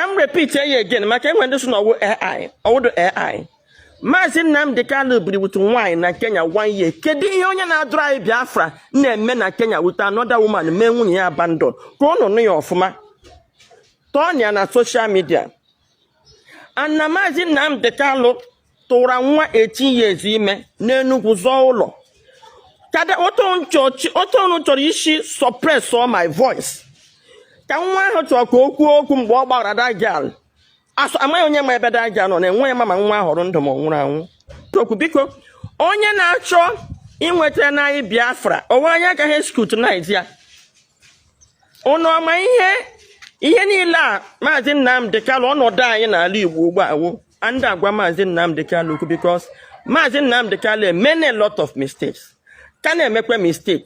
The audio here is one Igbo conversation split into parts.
Ka m repeat ya again, maka enwe ndị sị na ọwụ AI, ọwụdụ AI. Maazị Nnamdi Kanu biri with nwaanyị na Kenya one year. Kedu ihe onye na-adụrụ anyị Biafra na-eme na Kenya with another woman, mee nwunye ya abandon? Ka ụnụ nụ ya ọfụma, tọọ ya na social media. And na Maazị Nnamdi Kanu tụra nwa 18 years ime n'Enugwu, zọọ ụlọ. Kada otu unu chọrọ isi suppress all my voice, ka nwa ahụ chọrọ ka o kwuo okwu mgbe ọ gbara that girl asụ. Amaghị onye ma ebe that girl nọ na-enweghị ma nwa ahụ hụrụ ndụ ma ọ nwụrụ anwụ. Okwu, biko, onye na-achọ inweta n'anyị Biafra, onwe anyị agaghị scrutinize ya. Unu ọma ihe niile a, Maazị Nnamdi Kanu, ọnọdụ anyị n'ala Igbo ugbu a wụ ndị agwa Maazị Nnamdi Kanu okwu, because Maazị Nnamdi Kanu emene a lot of mistakes, ka na-emekwa mistake.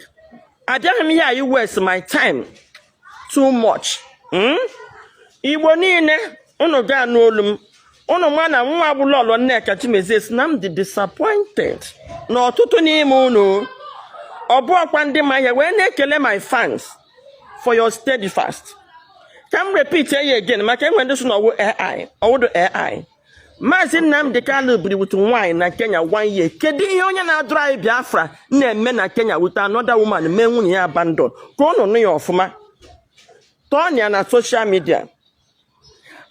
Abịaghị m ihe anyị waste my time too much. Igbo niile, unu gaa n'olu m, unu ma na nwa agbụlọlọ Nneka Chimezie si na m dị disappointed na ọtụtụ n'ime unu. Ọ bụ ọkwa ndị ma ihe wee na-ekele my fans for your steadfast. Ka m repeat ya again, maka enwe ndị sị na ọwụ AI, ọwụdụ AI. Maazị Nnamdi Kanu biri with nwaanyị na Kenya one year. Kedu ihe onye na-adụrụ anyị Biafra na-eme na Kenya with another woman, mee nwunye ya abandon? Ka ụnụ nụ ya ọfụma, tọọ ya na social media.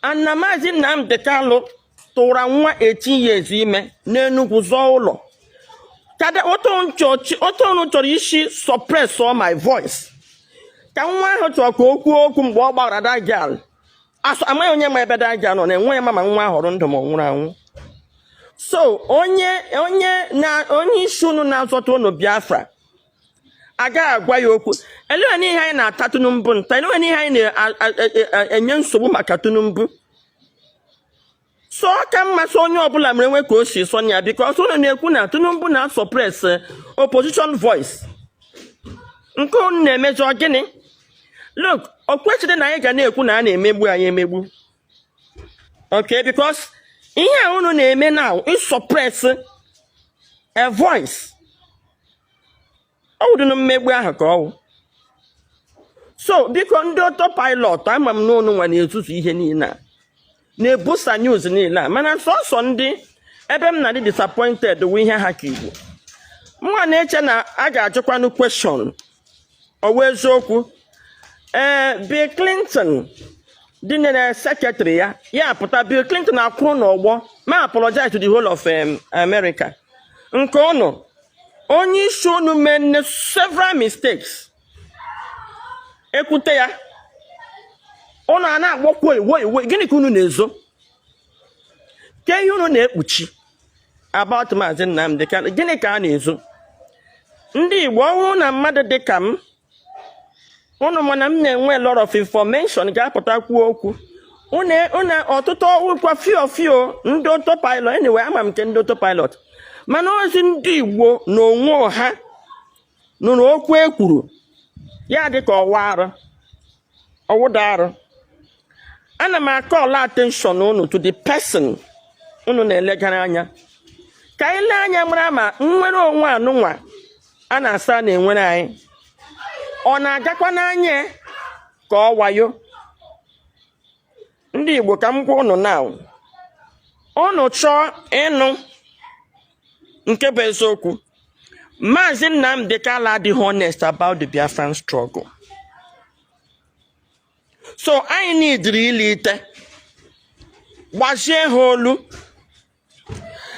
And na Maazị Nnamdi Kanu tụra nwa 18 years ime n'Enugwu, zọọ ụlọ. Kada otu unu chọrọ isi suppress all my voice, ka nwa ahụ chọrọ ka o kwuo okwu mgbe ọ gbara that girl asụ. Amaghị onye ma ebe that girl nọ na-enweghị ma nwa ahụ hụrụ ndụ ma ọ nwụrụ anwụ. So onye na onye isi unu na-azọta unu Biafra agaghị agwa ya okwu. Elewe n'ihe anyị na-ata Tinubu nta, elewe n'ihe anyị na-enye nsogbu maka Tinubu. So ọ ka mmasị onye ọbụla mere nwe ka o si sọ ya, because unu na-ekwu na Tinubu na-suppress opposition voice. Nke unu na-emejọ gịnị? Look, o kwesịrị na anyị ga na-ekwu na a na-emegbu anyị emegbu, okay? Because ihe a unu na-eme now is suppress a voice. Ọ wụdịnụ mmegbu ahụ ka ọ wụ. So biko, ndị autopilot, ama m na unu nwa na-ezuzu ihe niile a na-ebusa news niile a, mana sọsọ ndị ebe m na-adị disappointed wụ ihe ha ka Igbo mụnwa na-eche na a ga-ajụkwanụ question. Ọwụ eziokwu, ee, Bill Clinton dị na secretary ya, ya pụta, Bill Clinton akwụrụ n'ọgbọ ma apologize to the whole of America. Nke ụnụ, onye isi unu mene several mistakes, ekwute ya, ụnụ a na-agbakwo iwo iwo. Gịnị ka unu na-ezo? Ke ihe unu na-ekpuchi about Maazị Nnamdi Kanu? Gịnị ka a na-ezo? Ndị Igbo, ọhụrụ na mmadụ dị ka m, unu mana m na-enwe lot of information, ga-apụta kwuo okwu. Unu ọtụtụ ọwụkwa fio fio ndị autopilot. Anyway, ama m nke ndị autopilot, mana ozi ndị Igbo na onwe ha nụrụ okwu e kwuru ya dị ka ọwa arụ, ọwụda arụ. Ana m a-call attention unu to the person unu na-elegara anya, ka anyị lee anya mara ma nnwere onwe anụnwa a na-asa na-enwere anyị, ọ na-agakwa n'anya ka ọ wayo. Ndị Igbo, ka m gwa unu na unu chọọ ịnụ nke bụ eziokwu, Maazị Nnamdi Kanu adịghị honest about the Biafran struggle. So anyị nidiri ilite gbazie ha olu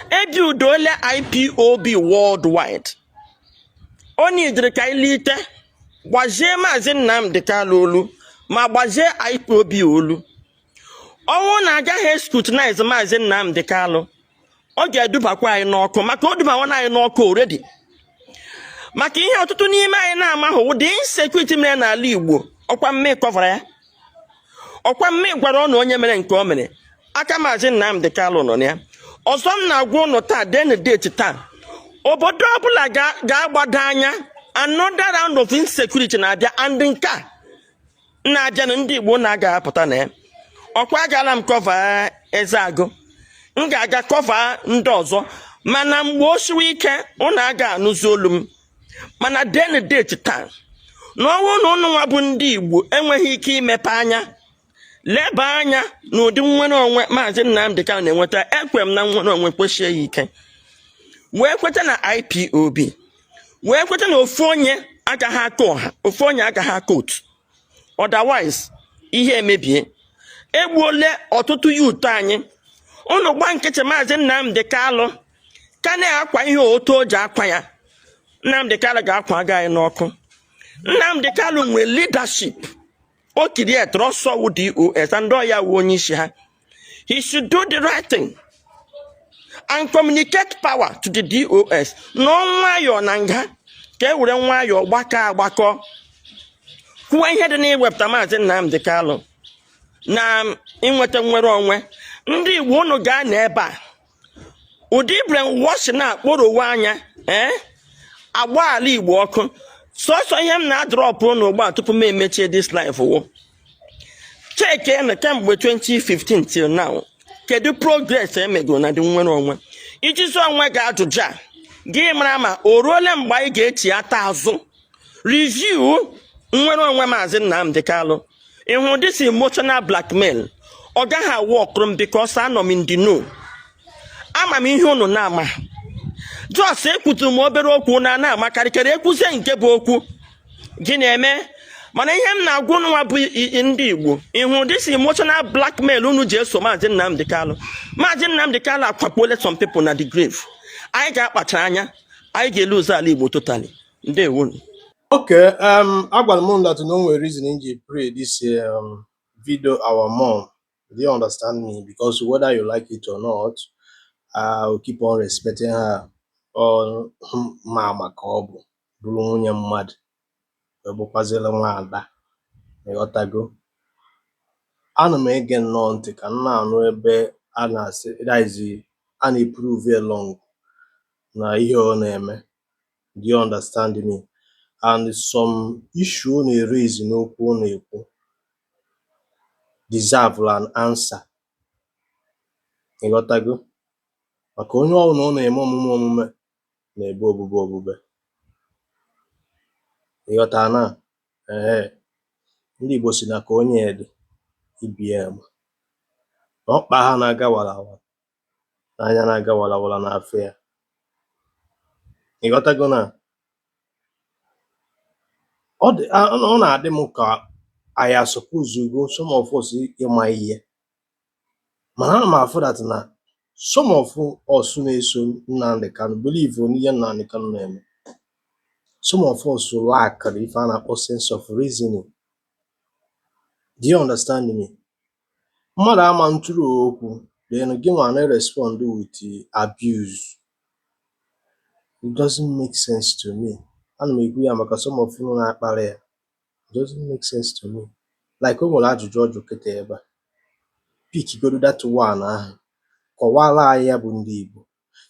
ebi udoole IPOB worldwide. O nidiri ka anyị lite gbazie Maazị Nnamdi Kanu olu ma gbazie IPOB olu. Ọnwụ na agaghị scrutinize Maazị Nnamdi Kanu, ọ ga-edubakwa anyị n'ọkụ, maka o dubawana anyị n'ọkụ already, maka ihe ọtụtụ n'ime anyị na-amaghị ụdị insecurity mere n'ala Igbo. Ọkwa mme cover-ara ya, ọkwa mme gwara ọnụ onye mere nke o mere. Aka Maazị Nnamdi Kanu nọ na ya. Ọzọ m na-agwa ụnụ taa, denu date taa, obodo ọbụla ga-agbado anya, another round of insecurity na-abịa, and nke a na-abịa na ndị Igbo na-aga apụta na ya. Ọkwa agala m cover Ezeagụ, m ga-aga cover ndị ọzọ, mana mgbe o siwe ike, ụnụ aga anụzi olu m. Mana denu date taa, na ọnwụ na ụnụ nwa bụ ndị Igbo enweghị ike imepe anya. Leba anya n'ụdị nnwere onwe Maazị Nnamdi Kanu na-enweta. Ekwe m na nnwere onwe kwesie ya ike, wee kweta na IPOB, wee kweta na ofu onye agaghị aka ọha, ofu onye agaghị aka otu. Otherwise, ihe emebie. Egbuole ọtụtụ youth anyị. Unu gba nkịtị. Maazị Nnamdi Kanu ka na-akwa ihe otu o ji akwa ya. Nnamdi Kanu ga-akwa aga anyị n'ọkụ. Nnamdi Kanu nwere leadership o createụrụ ọsọ wụ DOS and ọ ya wụ onye isi ha. He should do the right thing and communicate power to the DOS. Nọọ nwayọọ na nga ka e were nwayọọ gbakọ agbakọ kwuo ihe dị n'iwepụta Maazị Nnamdi Kanu na inweta nnwere onwe ndị Igbo. Unu gaa n'ebe a, ụdị brainwash na-akpọrọwe anya, ee, agba ala Igbo ọkụ. Sọsọ ihe m na-adropụ unu ugbu a tupu m emechie this live wụ, check na kemgbe 2015 till now, kedu progress emegoro na dị nnwere onwe? Iji zụọ onwe gị ajụjụ a, gị mara ma o ruole mgbe anyị ga-echi ata azụ review nnwere onwe Maazị Nnamdi Kanu. Ịhụ this emotional blackmail, ọ gaghị awụ ọkụrụ m, because anọ m in the know. Ama m ihe unu na-ama. Jos ekwuturu m obere okwu na na-amakarịkarị ekwuzie nke bụ okwu gị na-eme. Mana ihe m na-agwa unu nwa bụ ndị Igbo, ịhụ this emotional blackmail unu ji eso Maazị Nnamdi Kanu, Maazị Nnamdi Kanu akwakpuole some people na the grave. Anyị ga-akpachara anya, anyị ga-elu ụzọ ala Igbo totally. Ndewonu. Okay, agwara m that no nwere reason m ji play this video our mom. Do you understand me? Because whether you like it or not, I will keep on respecting her. Ọ ma maka ọ bụ bụrụ nwunye mmadụ, wee bụkwazịrị nwa ada. Ịghọtago? Ana m ege nnọọ ntị ka m na-anụ ebe a na-asị, that is, a na-eprove along na ihe ọ na-eme. Do you understand me? And some issue ọ na-eraise n'okwu ọ na-ekwu deserve an answer. Ịghọtago? Maka onye ọbụla ọ na-eme omume na-ebe obube obube. Ịghọtara na? Ehe. Ndị Igbo si na ka onye dị ibi ya ma na ọkpa ha na-aga warawara n'anya, na-aga warawara n'afọ ya. Ịghọtago na? Ọ dị ọ na-adị m ka anyị suppose go, some of us, ịma ihe, mana ana m afụ that na some of us na-eso Nnamdi Kanu believe n'ihe Nnamdi Kanu na-eme. Some of us lack ife a na-akpọ sense of reasoning. Do you understand me? Mmadụ ama ntụrụ okwu, then gị nwa na-respond with abuse. It doesn't make sense to me. Ana m ekwu ya maka some of unu na-akparị ya. It doesn't make sense to me. Like, o nwere ajụjụ ọ jụ kịta ebe a, pick godo that one ahụ, kọwara anyị ya bụ ndị Igbo.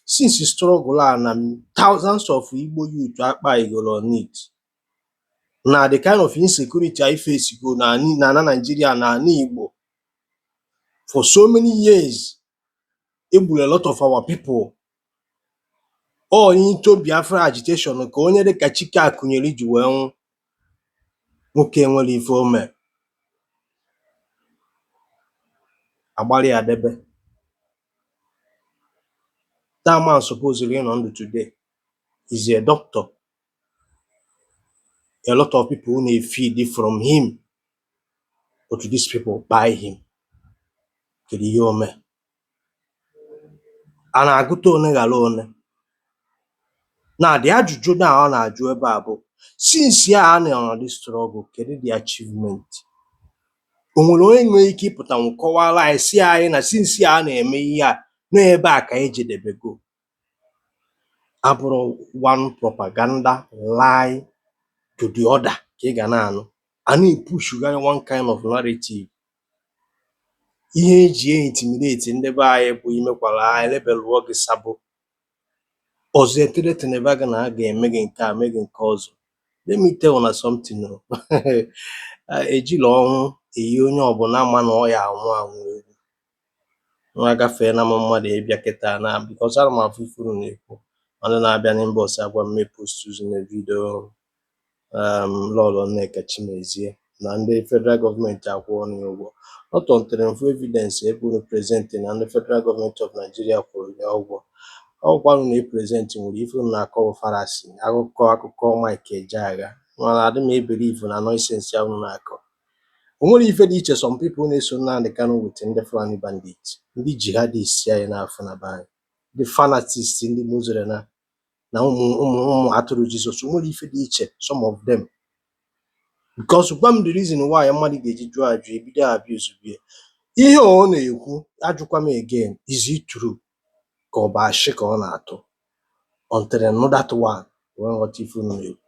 Since struggle a na thousands of Igbo youth akpaigoro on it, na the kind of insecurity anyị face go na Nigeria na ala Igbo for so many years, egburu a lot of our people. All into Biafra agitation ka onye dịka Chike Akunyili ji wee nwụ. Nwoke nwere ife o mere, agbara ya debe. That man supposed ịnọ ndụ today, is a doctor. A lot of people na-feed from him, but these people buy him. Kedu ihe o mee? A na-agụta one ghara one na the ajụjụ na ọ na-ajụ ebe a bụ, since ya a nọ na this struggle, kedu the achievement? O nwere onye nwere ike ịpụta kọwara anyị, si anyị na since ya a na-eme ihe a n'ebe a ka ejedebego, abụrụ one propaganda lie to the other ka ị ga na-anụ, a na-epushugharị one kind of narrative. Ihe eji intimidate ndị be anyị bụ imekwara anyị lebelụọ gị sabo ọzọ, eteretenebe gị na a ga-eme gị nke a, mee gị nke ọzọ. Let me tell una something o. Ejila ọnwụ eyi onye ọbụla ma na ọ ya anwụ anwụ egwu. Nwa gafee na m mmadụ ịbịa kịta na, because ana m afụ ife unu na-ekwu. Ndị na-abịa n'inbox agwa m mee post na video Lọlọ Nneka Chimezie. Na ndị federal gọọmenti akwụọna ya ụgwọ, not until m fụ evidence ebe unu present na ndị federal gọọmenti of Nigeria kwụrụ ya ụgwọ. Ọkwanụ na present nwere ife unu na-akọ bụ fallacy, akụkọ Mike Ejeagha, mana adị m ebelieve na nonsense ahụ unu na-akọ. O nwere ife dị iche some people na-eso Nnamdi Kanu with ndị Fulani bandit, ndị jihadist anyị na-afụ na be anyị, ndị fanatics, ndị Muslim na ụmụ atụrụ Jizọs. O nwere ife dị iche some of them, because gwa m the reason why mmadụ ga-eji jụọ ajụ ebido abuse bie ihe ọ na-ekwu. Ajụkwa m again, is it true ka ọ bụ ashị ka ọ na-atụ? Until I know that one wee nghọta ife unu na-ekwu.